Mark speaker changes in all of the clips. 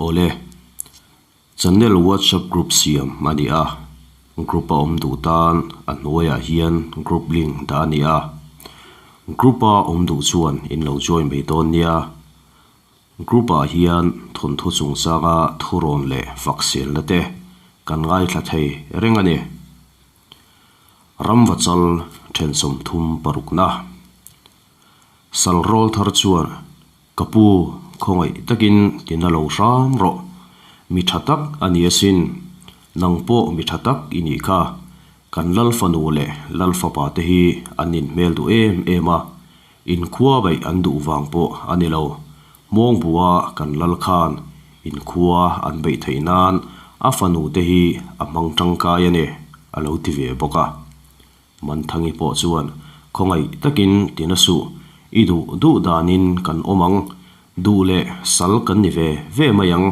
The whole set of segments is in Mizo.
Speaker 1: Awle, channel WhatsApp group siam a ni a, group a awm duh tan a hnuaiah hian group link dah a ni a, group a awm duh chuan in lo join mai dawn nia. Group ah hian thawnthu chungchanga thurawn leh fakselna te kan ngaithla thei reng a ni. Ramvachal then 36na. Sal rawl thar chuan ka pu khawngaih takin tina lo hram rawh. Mi tha tak a ni asin. Nang pawh mi tha tak i nih kha. Kan lal fanu leh lal fapa te hi an inhmel duh em em a. Inkhua beih an duh vang pawh a ni lo. Hmawng bua kan lal khan inkhua an beih theih nan a fanu te hi a hmang tangkai a ni, a lo ti ve bawk a. Manthangi pawh chuan khawngaih takin ti na suh, i duh duh danin kan awm ang, duh leh sal kan ni ve ve mai ang,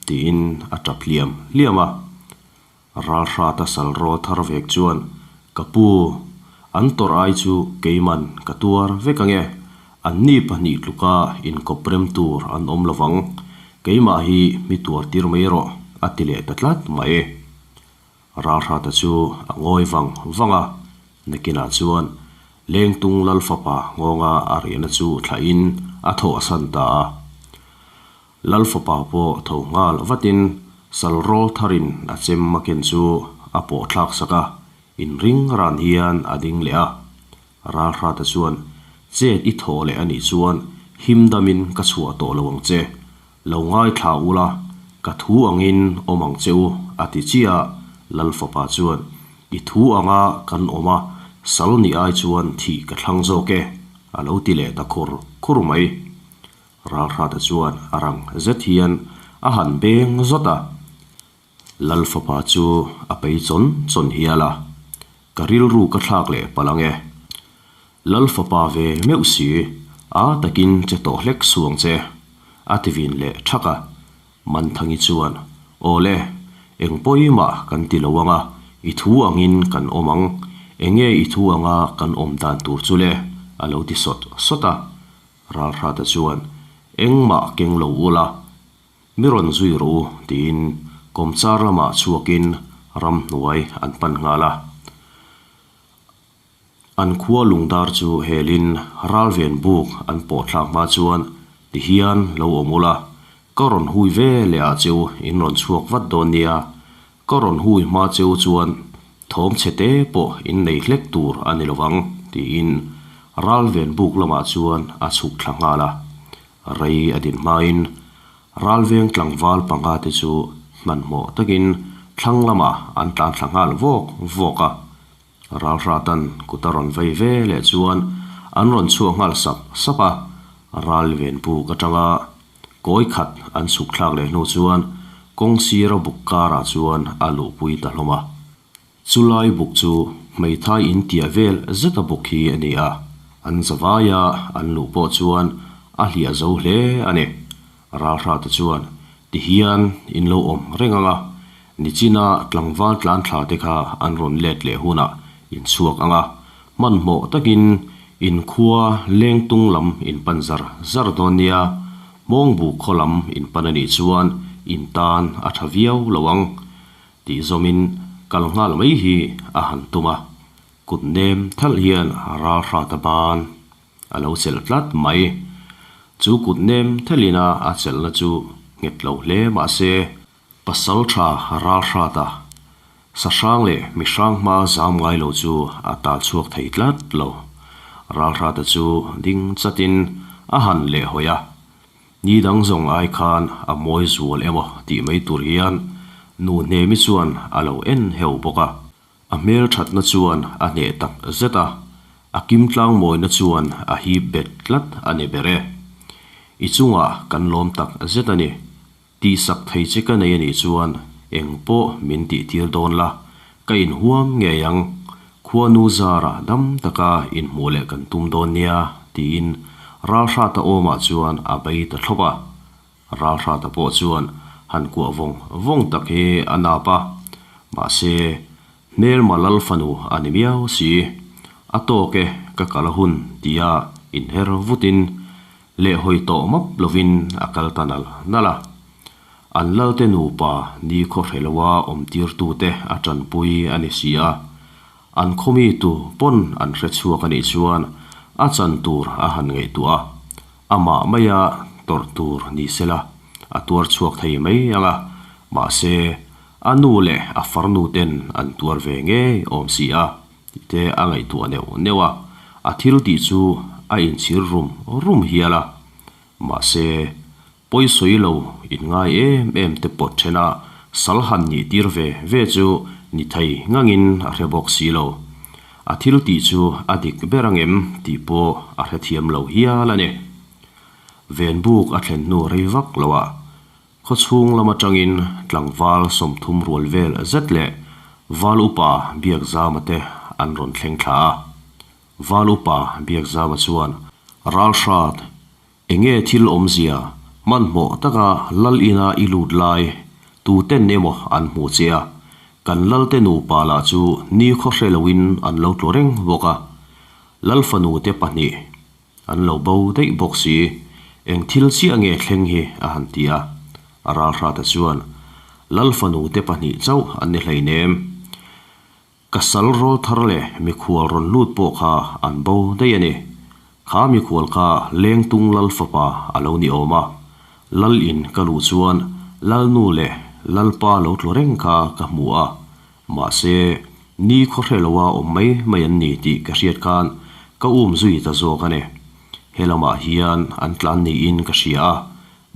Speaker 1: tiin a tap hliam hliam a. Ralhrata sal rawl thar vek chuan, Ka pu, an tawrh ai chu keiman ka tuar vek ange, anni pahnih tluka inkawp rem tur an awm lovang, keimah hi mi tuar tir mai rawh, a ti leh ta tlat mai. Ralhrata chu a ngawi vang vang a, nakinah chuan Lengtung Lalfapa ngawnga a riahna chu thlahin a thawhsan ta a. Lal fapa pawh tho nghal vatin sal rawl tharin a chem a ken chu a pawh thlak sak a, inring ran hian a ding leh a. Ralhrata chuan, Chet i thaw leh a nih chuan him damin ka chhuah tawh lo ang che. Lo ngaithla ula, ka thu angin awm ang che u, a ti chiah a. Lal fapa chuan, I thu anga kan awm a, sal nih ai chuan thih ka thlang zawk e, a lo ti leh ta khur khur mai. Ralhrata chuan a rang zet hian a han beng zawt a, Lal fapa chu a pei chawn chawn hial a, Ka rilru ka thlak leh palh ang e. Lal fapa ve meuh si, a takin che tawh hlek suang che, a ti vin leh thak a. Manthangi chuan, Awle, eng pawimah kan ti lo ang a, i thu angin kan awm ang, enge i thu anga kan awm dan tur chu le? a lo ti sawt sawt a. Ralhrata chuan, Engmah keng lo ula, mi rawn zui rawh u, tiin kawmchar lamah chhuakin ramhnuai an pan nghal a. An khua lungdar chu helin ralven buk an pawh thlak hma chuan tihian lo awm ula, ka rawn hui ve leh ah cheu in rawn chhuak vat dawn nia, ka rawn hui hma cheu chuan Thawm chhe te pawh in nei hlek tur a ni lovang, tiin Ralven buk lamah chuan a chhuk thla nghal a. Rei a din hmain Ralveng tlangval panga te chu hmanhmawh takin thlang lamah an tlan thla nghal vawk vawk a. Ralhratan kut a rawn vei ve leh chuan an rawn chhuak nghal sap sap a. Ralven buk atanga kawi khat an chhuk thlak leh hnu chuan kawng sira buk karah chuan a luhpui ta hlawm a. Chulai buk chu hmeithai in tia vel zeta buk hi a ni a, an zavaia an luh pawh chuan a hliah zo hle a ni. Ralhrata chuan tihian in lo awm reng ang a, nichina tlangval tlan thla te kha an rawn let leh hunah in chhuak ang a, hmanhmawh takin In khua lengtung lam in pan zar zar dawn nia, mawngbu khaw lam in pan a nih chuan in tan a tha viau lo ang tih zawmin kal nghal mai hi a han tum a, kut nem thalh hian ral hrat a ban a lo chelh tlat mai. Chu kut nem thelina a chelhna chu nghet lo hle mah se, Pasal tha ral hrat a, sa hrang leh mi hrang hma zam ngai lo chu a tal chhuak thei tlat lo. Ral hrata chu ding chatin a han leh hawi a, ni dang zawng ai khan a mawi zual emaw tih mai tur hian nu Hnemi chuan a lo en heu bawk a. A hmel thatna chuan a hneh tak zet a, a kim tlang mawina chuan a hip bet tlat a ni ber e. I chungah kan lawm tak zet a ni. Tihsak thei che ka nei a nih chuan eng pawh min tihtir dawn la, ka inhuam ngei ang. Khuanu zara dam taka inhmuh leh kan tum dawn nia, tiin Ralhrata awmah chuan a bei ta thlawp a. Ralhrata pawh chuan han kuah vawng vawng tak hi a nap a, mahse, hmelma lal fanu a ni miau si. A tawk e, ka kal a hun, tia inher vutin Leh hawi tawh map lovin a kal ta nal nal a. An lalte nupa nikhaw hre loa awmtirtute a tanpui a ni si a. An khawmi tu pawn an hre chhuak a nih chuan a chan tur a han ngaihtuah a, amah maia tawrh tur ni sela a tuar chhuak thei mai ang a, mahse a nu leh a farnu ten an tuar ve ngei awm si a tih te a ngaihtuah neuh neuh a, a thil tih chu a inchhir rum rum hial a, mahse Pawisawi lo in ngai em em te pawt then a, sal han nih tir ve ve chu ni thei ngangin a hre bawk si lo. A thil tih chu a dik ber angem tih pawh a hrethiam lo hial a ni. Venbuk a thlen hnu rei vak lo ah khawchhung lam atangin tlangval 30 rual vel zet leh Val upa Biakzama te an rawn thleng thla a. Val upa Biakzama chuan Ralhrat Enge thil awmzia, hmanhmawh taka lal ina i lut lai, tuten emaw an hmu che a, kan lalte nupa lah chu ni khaw hre loin an lo tlu reng bawk a, lal fanu te pahnih an lo bo daih bawk si, eng thil chiah nge thleng hi a han ti a, Ralhrata chuan lal fanu te pahnih chauh an ni hleinem. Ka sal rawl thar leh mikhual rawn lut pawh kha an bo daih a ni. Kha mikhual kha Lengtung lal fapa a lo ni awm a. Lal in ka luh chuan Lalnu leh Lalpa lo tlu reng kha ka hmu a. Mahse, ni khaw hre loa awm mai mai an ni tih ka hriat khan ka um zui ta zawk a ni. He lamah hian an tlan niin ka hria a.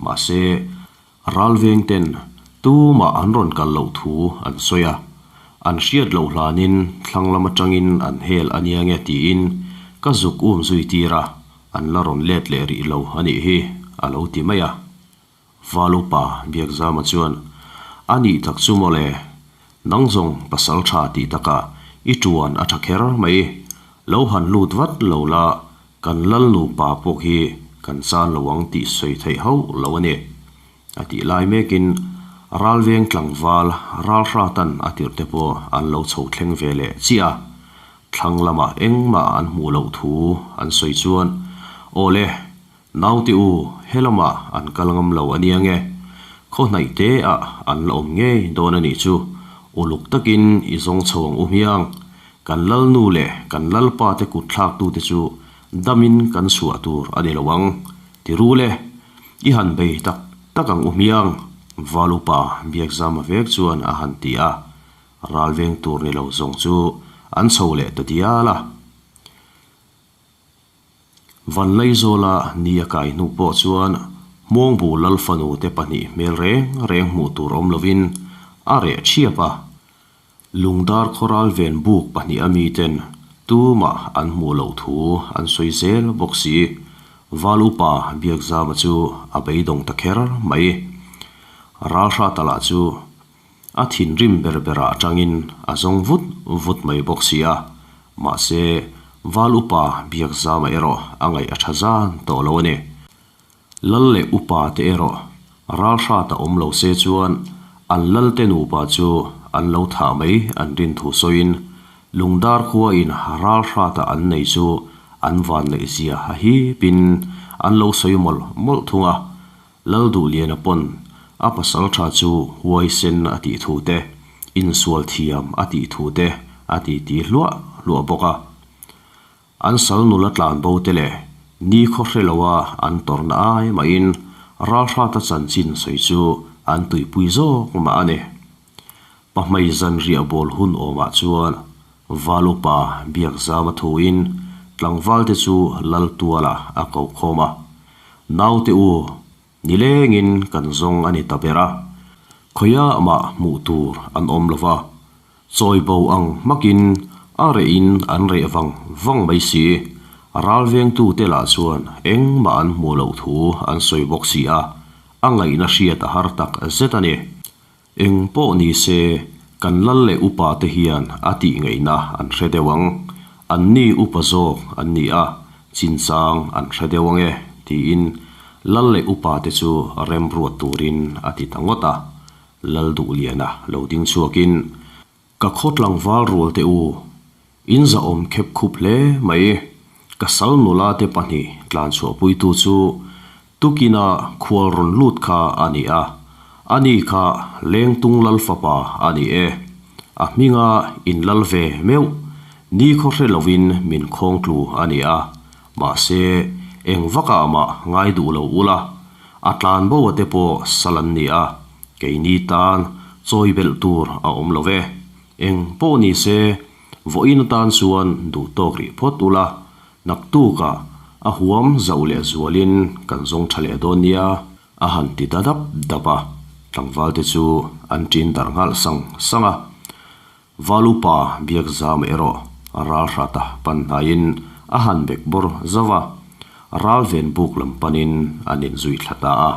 Speaker 1: Mahse, Ralveng ten tumah an rawn kal loh thu an sawi a, an hriat loh hlanin thlang lam atangin an hel a nia nge tiin ka zuk um zui tir a, an la rawn let leh rih lo a nih hi a lo ti mai a. Valupa Biakzama chuan, A nih tak chu mawle, nang zawng pasal tha tih takah i tuan a tha kher mai, lo han lut vat lo la, Kan lal nupa pawh hi kan chan lo ang tih sawi theih hauh lo a ni. A tih lai mekin Ralveng tlangval Ralhratan a tirh te pawh an lo chho thleng ve leh chiah a, thlang lamah engmah an hmuh loh thu an sawi chuan, Aw le, naute u he lamah an kal ngam lo a nia nge, khaw hnaih te ah an la awm ngei dawn a nih chu, uluk takin i zawng chho ang u hmiang, Kan Lalnu leh kan Lalpa te kut thlaktute chu damin kan chhuah tur a ni lo ang. Ti ru le, i han bei tak tak ang u hmiang, Val upa Biakzama vek chuan a han ti a. Ral veng tur ni lo zawng chu an chho leh ta dial a. Vanlaizawla ni a kai hnu pawh chuan Hmawngbu Lalfanu te pahnih hmel reng reng hmuh tur awm lovin a reh ṭhiap a. Lungdar khawral ven buk pahnih a miten tumah an hmuh loh thu an sawi zel bawk si. Val upa Biakzama chu a beidawng ta kher mai. Ralhrata lah chu a thinrim ber berah atangin a zawng vut vut mai bawk si a. Mahse, Val upa Biakzama erawh a ngaih a tha zan tawh lo a ni. Lal leh upa te erawh ralhrat a awm lo se chuan an lal te nupa chu an lo thah mai an rin thu sawiin Lungdar khua in ralhrat a an nei chu an van neih zia a hip in an lo sawi mawlh mawlh thung a, Lal Duhliana pawn a pasal tha chu huaisen a tih thu te, insual thiam a tih thu te a ti ti hluah hluah bawk a. An sal nula tlan bo te leh nikhaw hre loa an tawrhna ai mahin ralhrata chanchin sawi chu an tuipui zawk mah a ni. Pahmei zanriah bawl hun awmah chuan Val upa Biakzama thuin tlangval te chu lal tualah a ko khawm a, Naute u, nilengin kan zawng a ni ta ber a, khawiah mah hmuh tur an awm lo va, Chawi bo ang hmakin a rehin an reh vang vang mai si. Ral vengtute lah chuan engmah an hmuh loh thu an sawi bawk si a, a ngaihna hriat a har tak zet a ni. Eng pawh ni se, kan lal leh upa te hian a tih ngaihna an hre deuh ang. Anni upa zawk an ni a, chinchang an hre deuh ang e, tiin lal leh upa te chu remruat turin a ti ta ngawt a. Lalduhliana lo ding chhuakin, Ka khaw tlangval rual teh u, in zahawm khep khup hle mai, ka sal nula te pahnih tlan chhuahpuitu chu tukina khual rawn lut kha a ni a, Ani kha Lengtung lal fapa a ni e. A hminga in lal ve meuh nikhaw hre lovin min khawng tlu a ni a, mahse eng vakah mah ngai duh lo ula, a tlan bo a te pawh sal an ni a, keini tan chawi belh tur a awm lo ve. Eng pawh ni se, vawiin atan chuan duh tawk rih phawt ula, naktukah a huam zauh leh zualin kan zawng tha leh dawn nia. A han ti ta dap dap a, tlangvalte chu an ṭin darh nghalh sang sang a. Val upa Biakzama erawh ral hrata pan hnaiin a han bek bawr zauh a, ral ven buk lam panin an inzui thla ta a.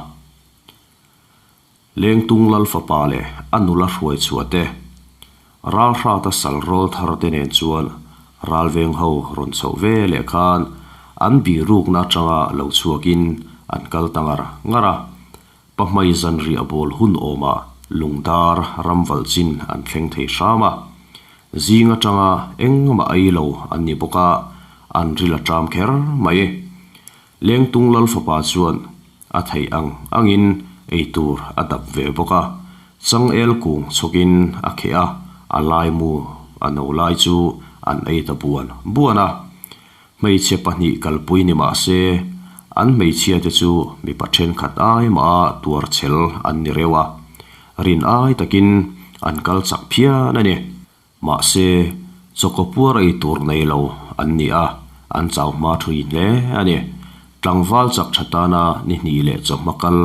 Speaker 1: Lengtung Lal fapa leh a nula hruai chhuah te, ral hrata sal rawl thar te nen chuan ral veng ho rawn chhoh ve leh khan an bihrukna atanga lo chhuakin an kal ta ngar ngar a. Pahmai zanriah bawl hun awmah lungdar ramvalh chin an thleng thei hram a. Zing atanga engmah ei lo an ni bawk a, an ril a ṭam kher mai. Lengtung Lal fapa chuan a theih ang angin ei tur a dap ve bawk a, changel kung chhawkin a kheh a, a laimu a no lai chu an ei ta buan buan a. Hmeichhe pahnih kalpui ni mah se, an hmeichhiate chu mipa thenkhat ai maha tuar chhel an ni reuh a, rin ai takin an kal chak phian a ni. Mahse, chawkaw puar ei tur nei lo an ni a, an chau hma thui hle a ni. Tlangval chak tha tana ni hnih leh chawhma kal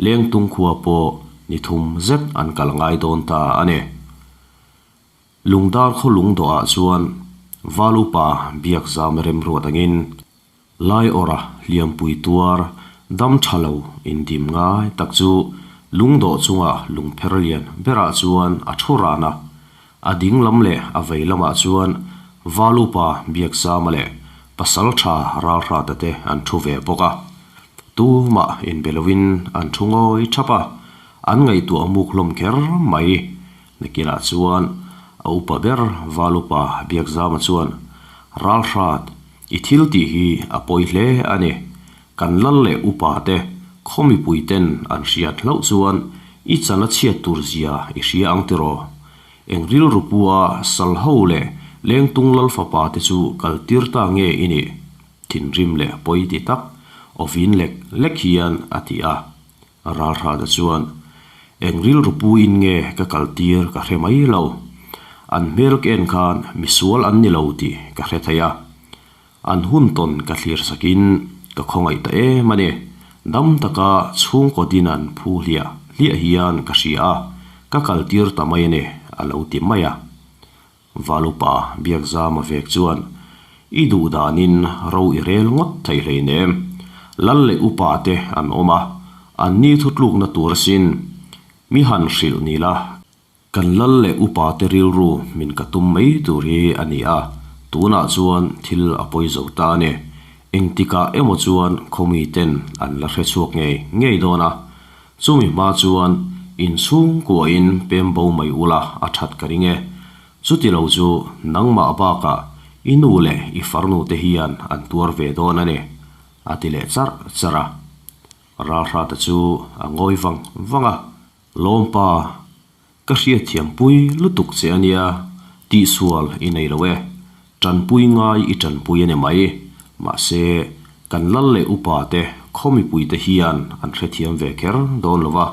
Speaker 1: Lengtung khua pawh ni thum zet an kal ngai dawn ta a ni. Lungdar khaw lungdawhah chuan Val upa Biakzam remruat angin Laiawrha hliampui tuar dam tha lo indim ngai tak chu lungdawh chunga lungpher lian berah chuan a thu ran a. A ding lam leh a vei lamah chuan Val upa Biakzama leh Pasaltha Ralhrata te an thu ve bawk a. Tumah inbe loin an thu ngawi thap a, an ngaihtuah muk hlawm kher mai. Nakinah chuan a upa ber Val upa Biakzama chuan, Ralhrat, i thil tih hi a pawi hle a ni. Kan lal leh upa te khaw mipui ten an hriat hlauh chuan i chan a chhiat tur zia i hria ang tiraw? Eng rilru pua sal ho leh lengtung lal fapa te chu kal tir ta nge i nih? Thinrim leh pawi ti tak awvin lek lek hian a ti a. Ralhrata chuan, Eng rilru pu in nge ka kal tir ka hre mai lo. An hmel ka en khan misual an ni lo tih ka hre thei a. An hun tawn ka thlir sakin ka khawngaih ta em a ni. Dam taka chhungkaw din an phu hliah hliah hian ka hria a, ka kal tir ta mai a ni, a lo ti mai a. Valupa Biakzama vek chuan, I duh danin ro i rel ngawt thei hleinem. Lal leh upa te an awm a, an ni thutlukna tur asin. Mi han hrilh ni la, kan lal leh upa te rilru min ka tum mai tur hi a ni a, tunah chuan thil a pawi zo ta a ni. Engtikah emaw chuan khawmi ten an la hre chhuak ngei ngei dawn a, Chumi hma chuan inchhungkuahin pem bo mai ula a that ka ring e. Chuti lo chu nangmah bakah i nu leh i farnu te hian an tuar ve dawn a ni, a ti leh charh charh a. Ralhrata chu a ngawi vang vang a, Lawmpa, Ka hriatthiampui lutuk che a nia, tihsual i nei lo e. Tanpui ngai i tanpui a ni mai. Mahse, kan lal leh upa te, khaw mipui te hian an hrethiam ve kher dawn lo va,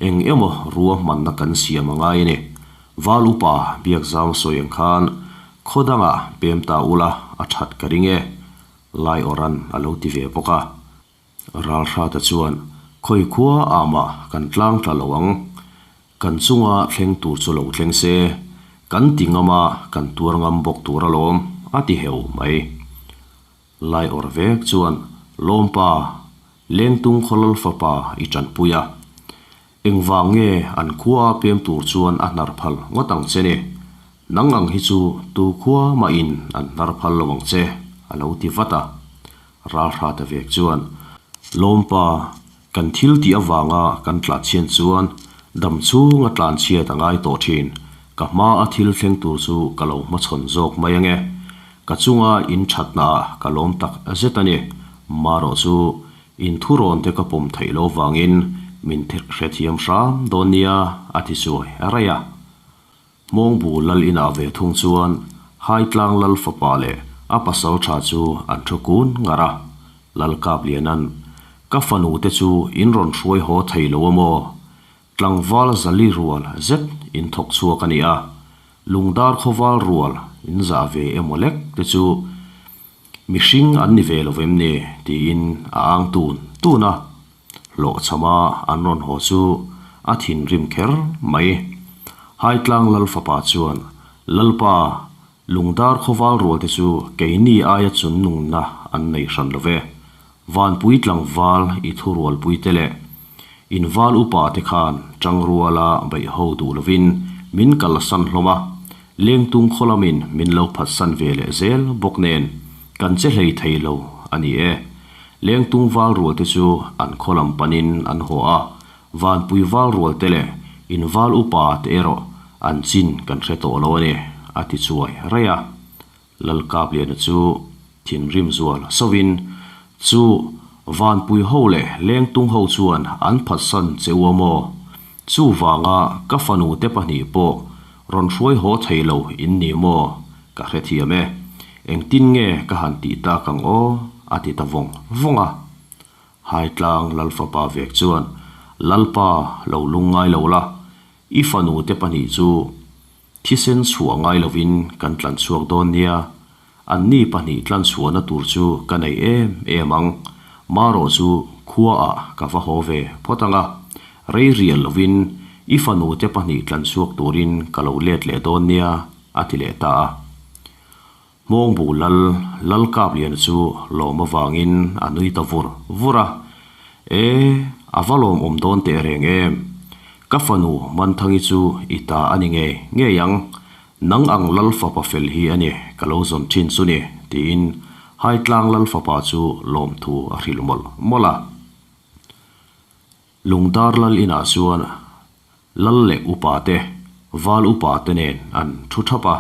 Speaker 1: eng emaw ruahmanna kan siam a ngai a ni. Val upa Biakzam sawi ang khan khaw dangah pem ta ula a that ka ring e, Laiawrhan a lo ti ve bawk a. Ralhrata chuan, Khawi khua ah mah kan tlang tla lo ang. Kan chunga thleng tur chu lo thleng se, kan ti ngam a, kan tuar ngam bawk tur alawm, a ti heu mai. Lai awr vek chuan, Lawmpa, Lengtung khawlal fapa i tanpui a. Engvang nge an khua pem tur chuan a hnar phal ngawt ang che ni? Nang ang hi chu tu khua mahin an hnar phal lo ang che, a lo ti vat a. Ralhrata vek chuan, Lawmpa, kan thil tih avanga kan tlanchhian chuan dam chhunga tlanchhiat a ngai tawh thin. Ka hma a thil thleng tur chu ka lo hmachhawn zawk mai ange. Ka chunga in thatnaah ka lawm tak zet a ni. Marawh chu in thurawn te ka pawm theih lo vangin min hrethiam hram dawn nia a ti chuai raih a. Hmawngbu lal inah ve thung chuan Haitlang lal fapa leh a pasaltha chu an thu kun ngar a. Lal Kapliana'n, Ka fanu te chu in rawn hruai haw thei lo a maw? Tlangval zali rual zet in thawk chhuak a ni a, Lungdar khawval rual in zah ve emaw lek te chu mihring an ni ve lo vem ni? tiin a ang tun tun a. Hlawhchhama an rawn haw chu a thinrim kher mai. Haitlang lal fapa chuan, Lalpa, Lungdar khawval rual te chu keini aia chunnungna an nei hran lo ve. Vanpui tlangval i thurualpui te leh inval upa te khan tangruala beih ho duh lovin min kalsan hlawm a, lengtung khaw lamin min lo phatsan ve leh zel bawk nen kan che hlei thei lo a ni e. Lengtung val rual te chu an khaw lam panin an haw a, Vanpui val rual te leh inval upa te erawh an chin kan hre tawh lo a ni, a ti chuai raih a. Lalkapliana chu thinrim zual sauhin, Chu Vanpui ho leh Lengtung ho chuan an phatsan che u a maw? Chuvanga ka fanu te pahnih pawh rawn hruai haw thei lo in ni maw? Ka hrethiam e. Engtin nge ka han tih tak ang aw? a ti ta vawng vawng a. Haitlang Lalfapa vek chuan, Lalpa lo lungngai lo la, i fanu te pahnih chu Thisen chhuah ngai lovin kan tlan chhuak dawn nia, anni pahnih tlan chhuahna tur chu ka nei em em ang, marawh chu khuaah ka va haw ve phawt ang a, rei rial lovin i fanu te pahnih tlan chhuak turin ka lo let leh dawn nia, a ti leh ta a. Hmawngbu lal Lalkapliana chu lawm avangin a nui ta vur vur a, E, a va lawmawm dawn teh reng em? Ka fanu Manthangi chu i ta a ni ngei ngei ang, nang ang lal fapa fel hi a ni ka lo zawn thin chu ni, tiin Haitlang lal fapa chu lawmthu a hrilh mawlh mawlh a. Lungdar lal inah chuan lal leh upa te, val upa te nen an thu thap a,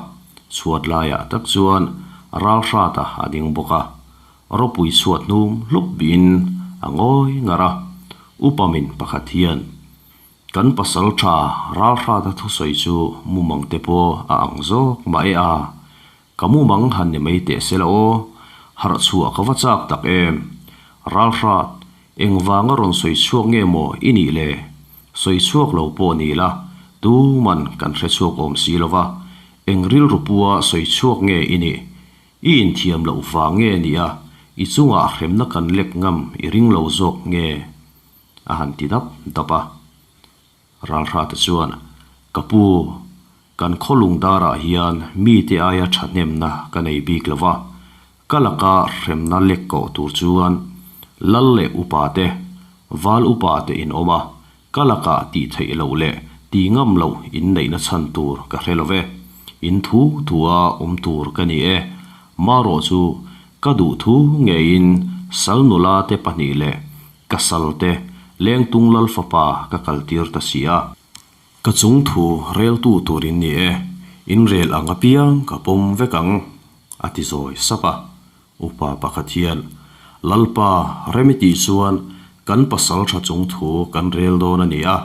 Speaker 1: chhuat laiah tak chuan ral hrata a ding bawk a, ropui chhuat hnum hlup bihin a ngawi ngar a, upa min pakhat hian kan pasal tha ral hrata thusawi chu mumang te pawh a ang zawk mah e a, Ka mumang han ni mai teh se la aw, harh chhuah ka va chak tak em. Ralhrat, engvanga rawn sawi chhuak nge maw i nih le? Sawi chhuak lo pawh ni la, tuman kan hre chhuak awm si lo va, eng rilru pua sawi chhuak nge i nih? I inthiam loh vang nge ni a, i chungah hremna kan lek ngam i ring lo zawk nge? A han ti dap dap a. Ralhrate chuan, Ka pu, kan khawlung darah hian mite aia thahnemna ka nei bik lo va, ka laka hremna lek koh tur chuan lal leh upa te, val upa te in awm a, ka lakah tih theih loh leh tih ngam loh in neihna chhan tur ka hre lo ve. In thu thua awm tur ka ni e. Marawh chu ka duh thu ngeiin sal nula te pahnih leh Ka salte, Lengtung Lal fapa ka kaltir ta si a. Ka chung thu reltu tur in ni e, in rel ang apiang ka pawm vek ang, a ti zawi sap a. Upa pakhat hian, Lalpa, rem i tih chuan kan pasal tha chung thu kan rel dawn a ni a.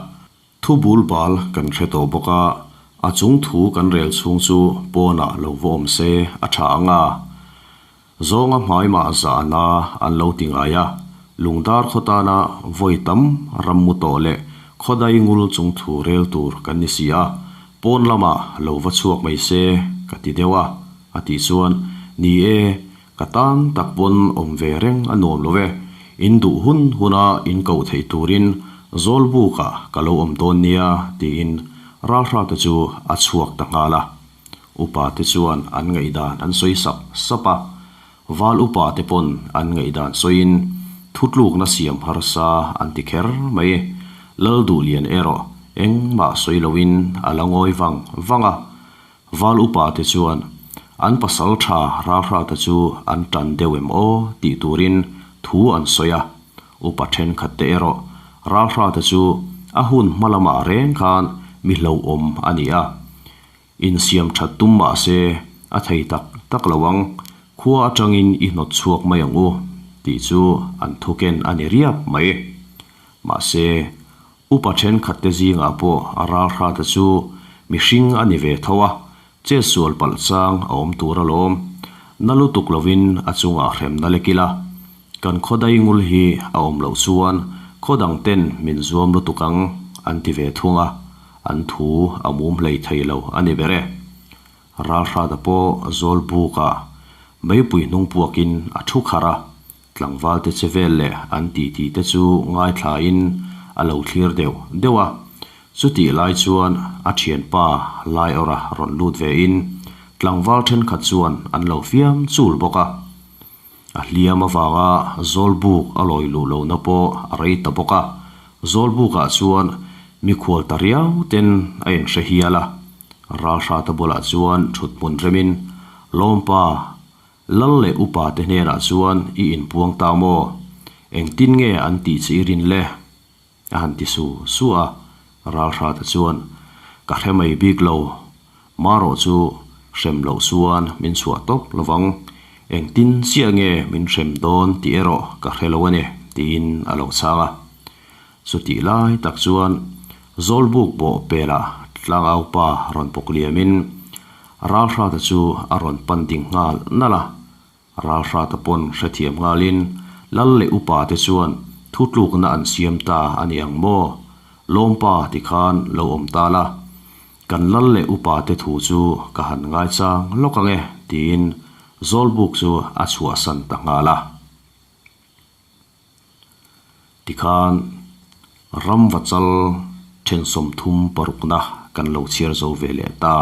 Speaker 1: Thu bul bal kan hre tawh bawk a, a chung thu kan rel chhung chu pawnah lo va awm se a tha ang a. Zawnga hmai mah zahna an lo ti ngai a, Lungdar khaw tana vawi tam ram mu tawh leh khawdai ngul chung thu rel tur kan ni si a, pawn lamah lo va chhuak mai se ka ti deuh a, a tih chuan, Ni e, ka tan tak pawn awm ve reng a nuam lo e, in duh hun huna in koh theih turin Zawlbukah ka lo awm dawn nia, tiin Ralhrata chu a chhuak ta nghal a. Upa te chuan an ngaihdan an sawi sap sap a, val upa te pawn an ngaihdan sawiin thutlukna siam harsa an ti kher mai. Lal Duhlian erawh engmah sawi loin a la ngawi vang vang a, val upa te chuan an pasal tha Ralhrata chu an tan deuh em aw tih turin thu an sawi a, upa thenkhat te erawh Ralhrata chu a hun hma lamah reng khan mi hlauhawm a ni a. Insiam that tum mah se a thei tak tak lo ang, khua atangin i hnawt chhuak mai ang u tih chu an thuken a ni riap mai. Mahse, Upa thenkhatte zingah pawh Ralhrata chu mihring a ni ve tho a, chetsual palh chang a awm tur alawm. Na lutuk lovin a chungah hremna lek ila. Kan khaw daingul hi a awm loh chuan khaw dang ten min zuam lutuk ang an ti ve thung a, an thu a mum hlei thei lo a ni ber e. Ralhrata pawh Zawlbukah meipui hnung puakin a thu kharh a, Tlangvalte che vel leh an titi te chu ngaithlain a lo thlir deuh deuh a. Chutih lai chuan a thianpa Laiawra rawn lut vein tlangval thenkhat chuan an lo fiam chul bawk a. A hliam avanga Zawlbuk a lawi luh lohna pawh a rei ta bawk a. Zawlbukah chuan mikhual ta riau ten a inhre hial a. Ralhrata bulah chuan thuthmun remin, Lawmpa, Lal leh upa te hnenah chuan i inpuang ta maw? Engtin nge an tih che i rin le? A han ti su su a, Ralhrata chuan, Ka hre mai bik lo, marawh chu hrem loh chuan min chhuah tawp lovang, engtin chiah nge min hrem dawn tih erawh ka hre lo a ni, tiin a lo chhang a. Chutih lai tak chuan Zawlbuk bawh pelah tlangaupa rawn pawk liamin Ralhrata chu a rawn pan ding nghal nalh a, Ralhrata pawn hrethiam nghalin Lal leh upa te chuan thutlukna an siam ta a ni ang maw? Lawmpa tikhan lo awm ta la, kan Lal leh upa te thu chu ka han ngaichang lawk ang e tiin Zawlbuk chu a chhuahsan ta nghal a. Tikhan ram va chal then 36 na kan lo chhiar zo ve leh ta